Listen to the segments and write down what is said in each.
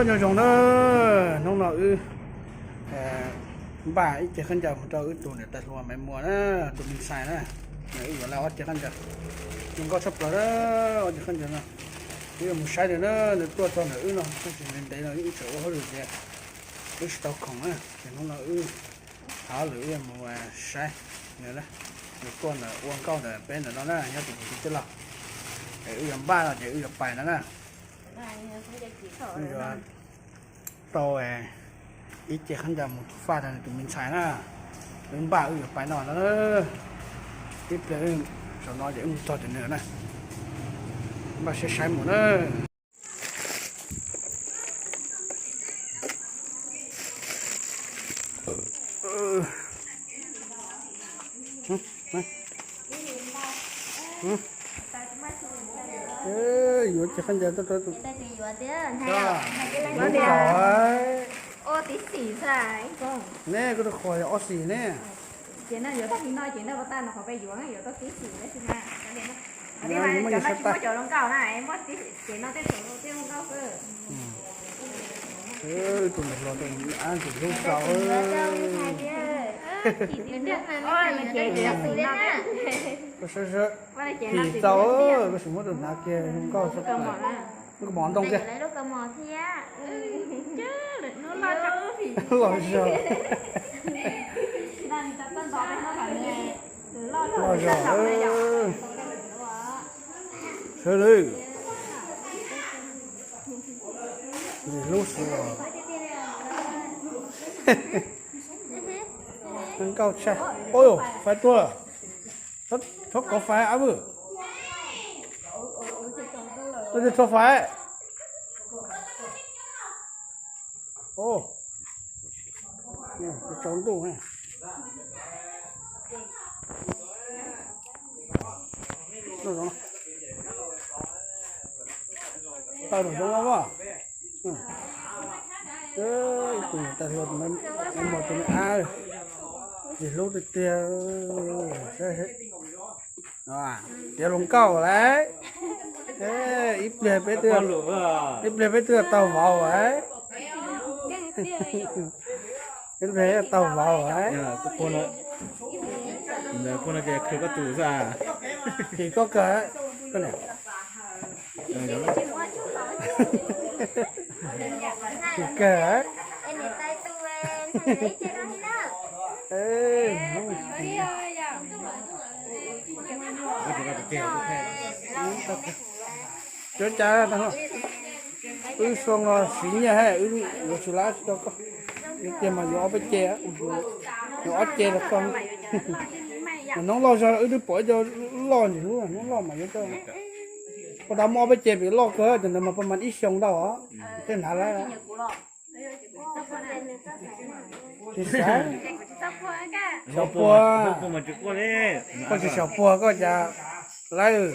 Nyob zoo na, hnub no wb npaj ib ce khaub ncaws mus rau wb tus niam tais hluas Maiv Muas na, tus me ntxhais na, wb yuav lawv ob ce khaub ncaws, zoo nkauj tshaj plaws na, ob ce khaub ncaws no. Wb yuav mus saib nws na, nws tuaj txog ntawm wb no, tab sis ntev ntev no wb tseem ua hauj lwm ces wb tsis tau khoom na, ces hnub no wb thov lwm wb yuav mus saib nws na, nws tuaj ntawm ua nkauj ntawm peb ntawm no na, nyob tim tus tij laug. Es wb yuav npaj no ces wb yuav pais no na. Wb yuav tau ib ce khaub ncaws mus faj rau nws tus me ntxhais na. Wb npaj wb yuav pais no na. Ib pliag wb, zaum no ces wb mus txog tim nws na. Npaj siab saib mus na. Yuav ces khaub ncaws tuaj rau tus, ua tib xim xwb. Ne koj tus qhov yog ob xim ne. Tus niam hluas tus ab ntxim hlub tau. Koj saib saib, phim txaus, koj sim muab tus hnav kiag zoo nkauj xwb. Lub kaus mom ntoo kiag. Los zog. Los zog. Sawv daws, ntxim hlub xwb os. Nkauj tshaj. Ua, fais tuag. Txhob kov fais ab vwj. Ua, txhob fais. Tsaus ntuj. Tawm los zoo os. Tus niam tais hluas, Maiv Muas tus me ab, ntxim hlub tiag tiag. Tiav hluas nkauj lawm. Ib pliag peb twb, ib pliag peb twb tau vauv lawm. Ib pliag tau vauv lawm. Phim koj kawg. Phim kawg. Cov cas, wb xyoo no siv nyiaj, wb yuav tsis lab tsis rau koj. Yuav ces mas yuav ob peb ce, yuav ob ce rau koj. Hnub loj zog wb twb pom ib co loj ntxim hlub, hnub loj mas yuav coj. Puas tas muaj ob peb ce pem loj kawg, cov ntawd mas pab mas ib xyoo ntau os. Tej hnav lawm. Tsis xav. Xyov puag, koj tsis xyov puag koj cas lawm.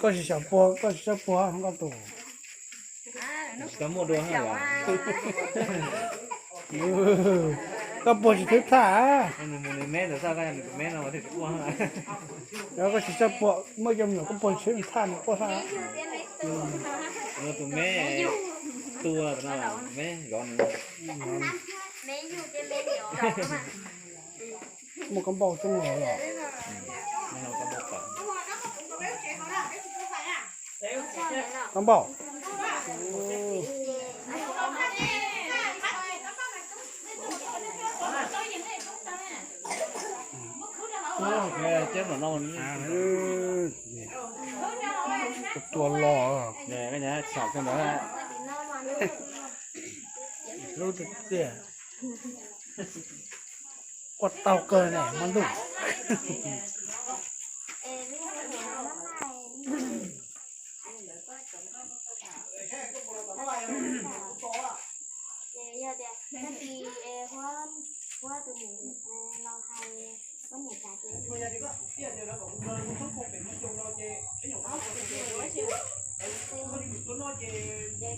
Koj tsis xyov puag, koj tsis xyov puag nkauj tus. Koj puag tsis thwb thaj. Koj tsis xyov puag, muaj cov me nyuam koj puag tsis thwb thaj no quaj thaj. Muaj kab npauj coob los. Kab npauj. Tua los. Hlub tiag tiag. Quaj tau kawg ne hmo ntuj.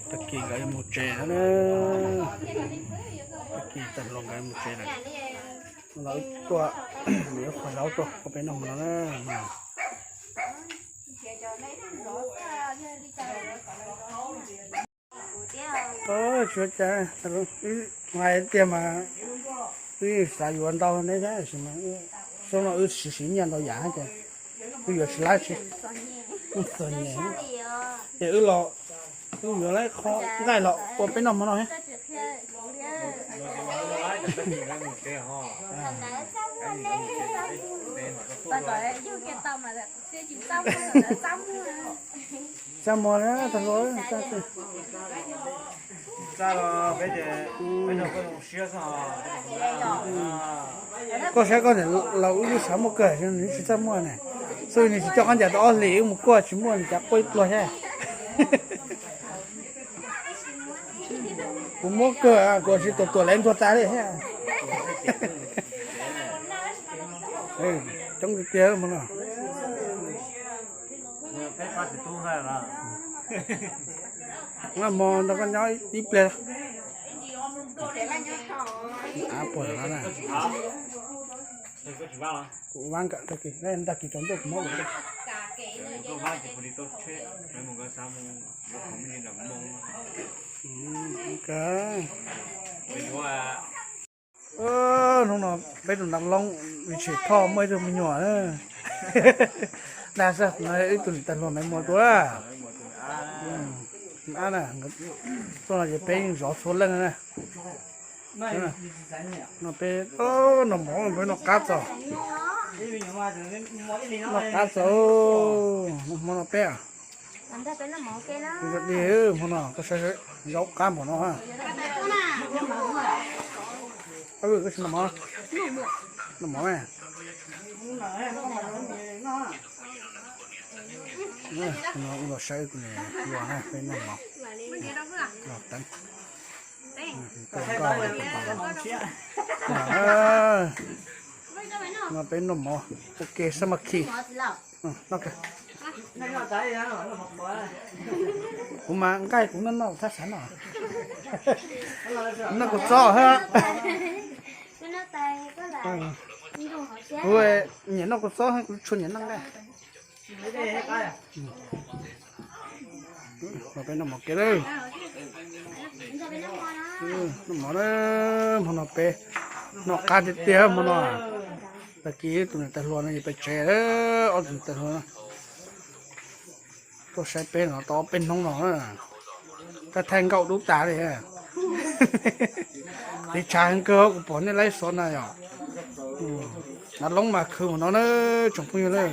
Tag kis nkawd yuav mus tsev lawm na. Tag kis tag hluas nkawd yuav mus tsev lawm. Lawv tuaj, lawv yuav qhov zaub tuaj ua peb noj hmo no na. Tsis ua cas, hais tiag mas wb xav yuav ntau ne, tab sis mas xyoo no wb siv siv nyiaj ntau yam ces wb yuav tsis laib tsis txog nyem. Ces wb los, wb yuav lawv qhov nqaij los ua peb noj hmo no. Txaj muag na, tag hluas. Koj saib koj niam laus wb xav muaj kawg, nws tsis txaj muag ne. Xwb nws tsis coj qab ncaws tau ob hlis, wb mus kuaj tsis muaj, nws cas quaj ib pluag thiab. Kuv muab kawg, kuv tsis tuam tuam lawv ntuag tas li thiab. Coob tiag tiag hmo no. Noj hmo nrog koj nyob ib pliag. Av puag no na. Kuv vaj nkawm tag kis, tag kis tsaus ntuj kuv muab ua. Hnub no peb tus nram loob Vij Tshem Thoj muaj ib tug me nyuam na. Dag xwb, no ib tug niam tais hluas Maiv Muas tus. Ab na, tuaj no ces peb yeej zov txhua leej na. No peb noj mov, peb noj qab txaus. Noj qab txaus, hmo no peb. Dig hmo no koj saib zaub qab npaum no. Koj tsis noj mov? Noj mov. Los saib tus niam hluas na, peb noj mov. Los teeb. No peb noj mov ua ke sab ma khi. Kuv mas nqaij kuv noj noj thaj sav no. Noj kuv txob hab. Kuv nyiam noj kuv txob, kuv tsis nyiam noj nqaij. Peb noj mov ke lawm. Noj mov, hmo no peb noj qab tiag tiag hmo no. Tag kis tus niam tais hluas no yuav pem tsev, ob tug niam tais hluas no tuaj saib peb no tau ob peb hnub no, tab thaij nkauj dub tas li. Tiv tshav heev kawg, kuv pom nej laib xov na yom. Nav loob mas khwv mus no na, tsoom phooj ywg na.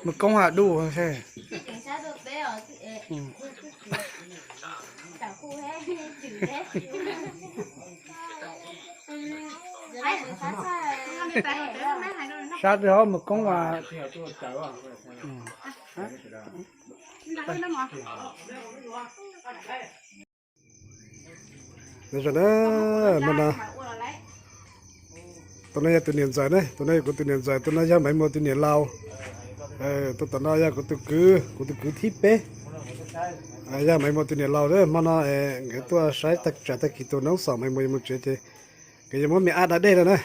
Mus koob ha dub se. Sab twg ho mus koob mas. Tus no yog tus niam ntxawm ne, tus no yog kuv tus niam ntxawm, tus no yog Maiv Muas tus niam laus. Tus tom no yog kuv tus kwv, kuv tus kwv thib peb. Yog Maiv Muas tus niam laus, hmo no nkawd tuaj saib tsam tag kis tus noob xom Maiv Muas yuav mus tsev ces nkawd yuav muab me ab da dej no na.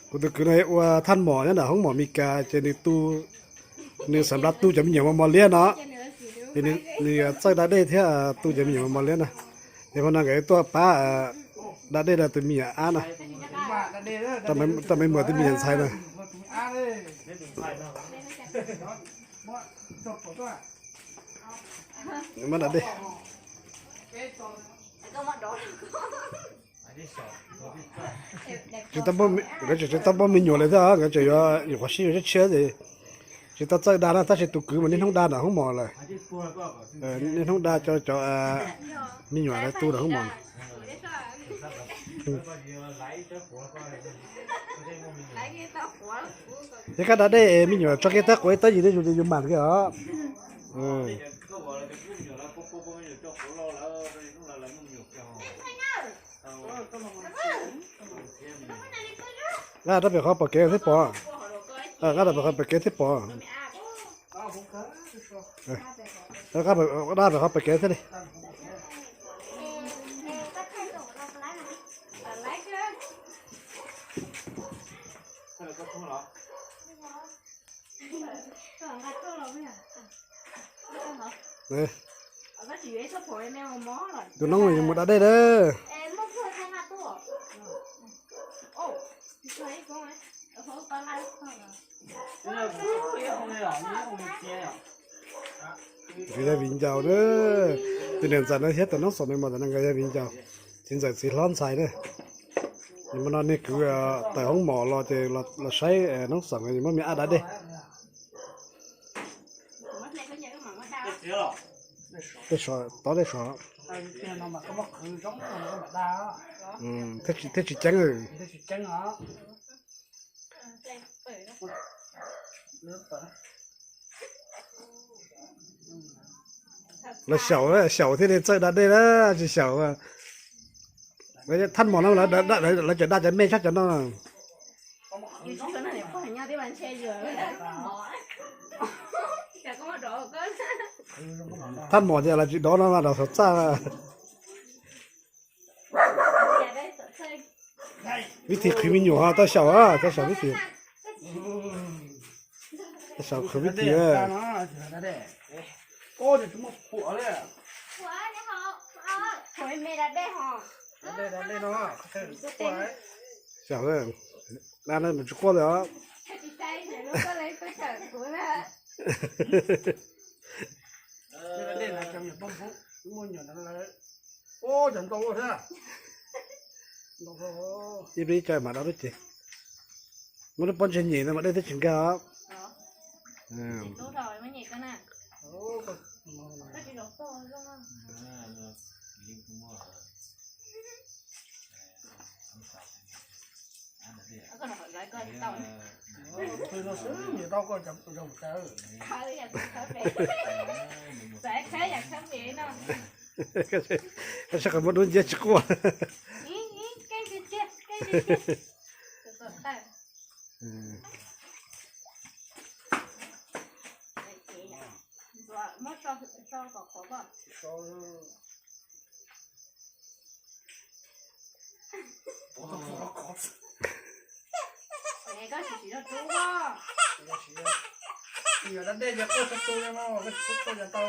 Kuv tus kwv no ua thaj mom nyob nram hoob mom Mes Kas ces nws tu, nws xav nplas tu cov me nyuam mos mos liab no, ces nws txawj da dej thiab tu cov me nyuam mos mos liab no. Ces hmo no nkawd tuaj pab da dej rau tus me nyuam ab na, rau Maiv Muas tus me nyuam ntxhais na. Tsis tau, nkawd tseem tsis tau muaj me nyuam li thiab, nkawd tseem yuav nyuam qhuav sib yuav tshiab tshiab ces tsis tau txawj da na, tab sis tus kwv mas niaj hnub da nram hoob mom lawm. Niaj hnub da cov, cov me nyuam lawv tu nram hoob mom. Yog koj da dej me nyuam tso kiag tawb quav ib tawb yim li zus li yus mam kiag os. Nqa rau pem qhov pom kev thiab pom. Nqa rau pem qhov pom kev thiab pom. Nqa rau pem qhov pom kev thiab li. Tus noob yuav mus da dej lawm. Nkawd yog viv ncaus na. Tus niam ntxawm no thiab tus noob xoom me mos ntawm no nkawd yog viv ncaus, txiv ntxawm txiv hlob ntxhais na. Nim no niag kwv tawm hoob mos los ces los saib noob xoom muab me ab da dej. Tej sov, tov tej sov. Thiaj tsis ceeb. Lawv xyaum, xyaum thiaj li txawj da dej na, tsis xyaum. Thaj mos no lawv cov da cov me tshaj cov no. Thaj mos ces lawv tsis dov no mas dov xov txaj. Vib thim qhwv me nyuam tau xyaum, tau xyaum vib thim, tau xyaum qhwv vib thim. Xyaum, da no tsis quaj li os. Ib pliag ib co mam da lub cev. Muab lub pob ntseg nyem no mas dej twb tsis nkag os. Saib qhov muaj dub nciab tsis quaj. Koj tsis siv zog rub os. Yog dab dej ces quaj txhua tus li no, koj tsis quaj quaj cov tau.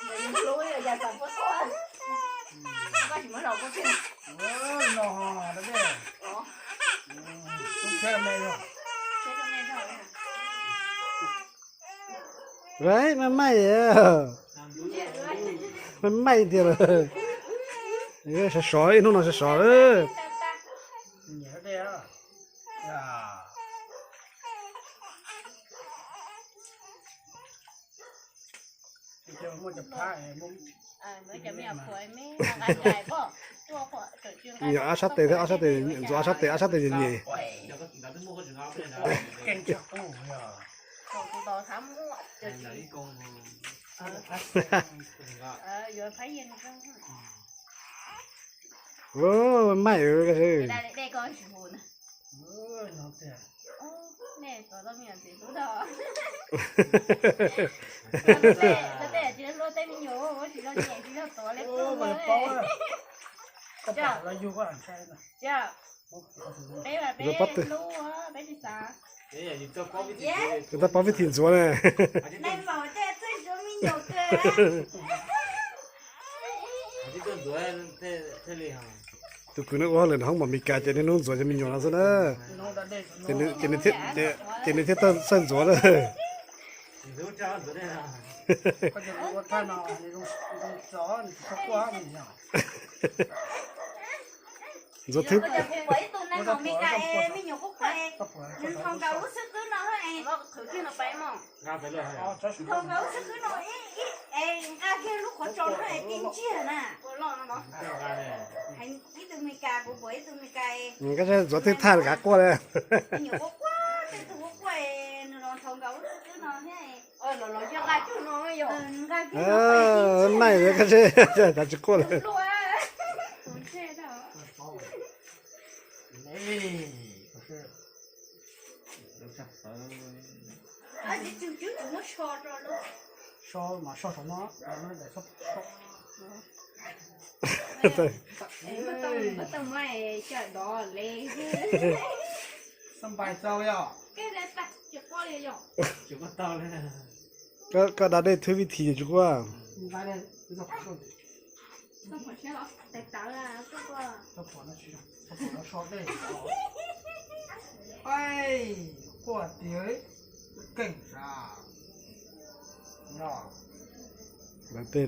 Yog hlub yog yam xav quaj quaj. Koj tsis muab zaum quaj kiag. No dab dej. Tub thiab me zog. Maj maij, maj maij tiag lawm. Sov sov ib hnub no sov sov. Yog ob sab tes thiab ob sab tes, ntxuav ob sab tes, ob sab tes nyem nyem. Maj maij. Peb pob tw. Tau pob vib thim ntxuav na. Tus kwv no ua hauj lwm hoob mos Meskas ces niaj hnub ntxuav cov me nyuam no xwb na. Ces nws thiaj tau txawj ntxuav na. Ntxuav thwb. Koj ntxuav twb thaj kav quaj li. Naj, koj tsis quaj li. Koj da dej thwb vib thim tsis quaj. Ua tiag, quaj tiag, keej sas. Lawv tej,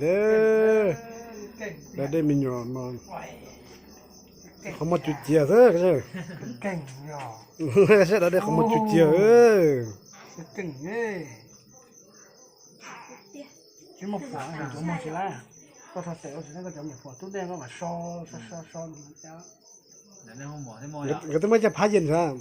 lawv tej me nyuam no, qhov muag cus cia xwb. Saib lawv tej qhov muag cus cia. Tsis muaj phuam, cov muag tsis lab. Koj txhob txawm ua tsis tau, koj cov me nyuam phuam tub dej koj mam so so so so. Nkawd twb muaj caj phab yees ntag.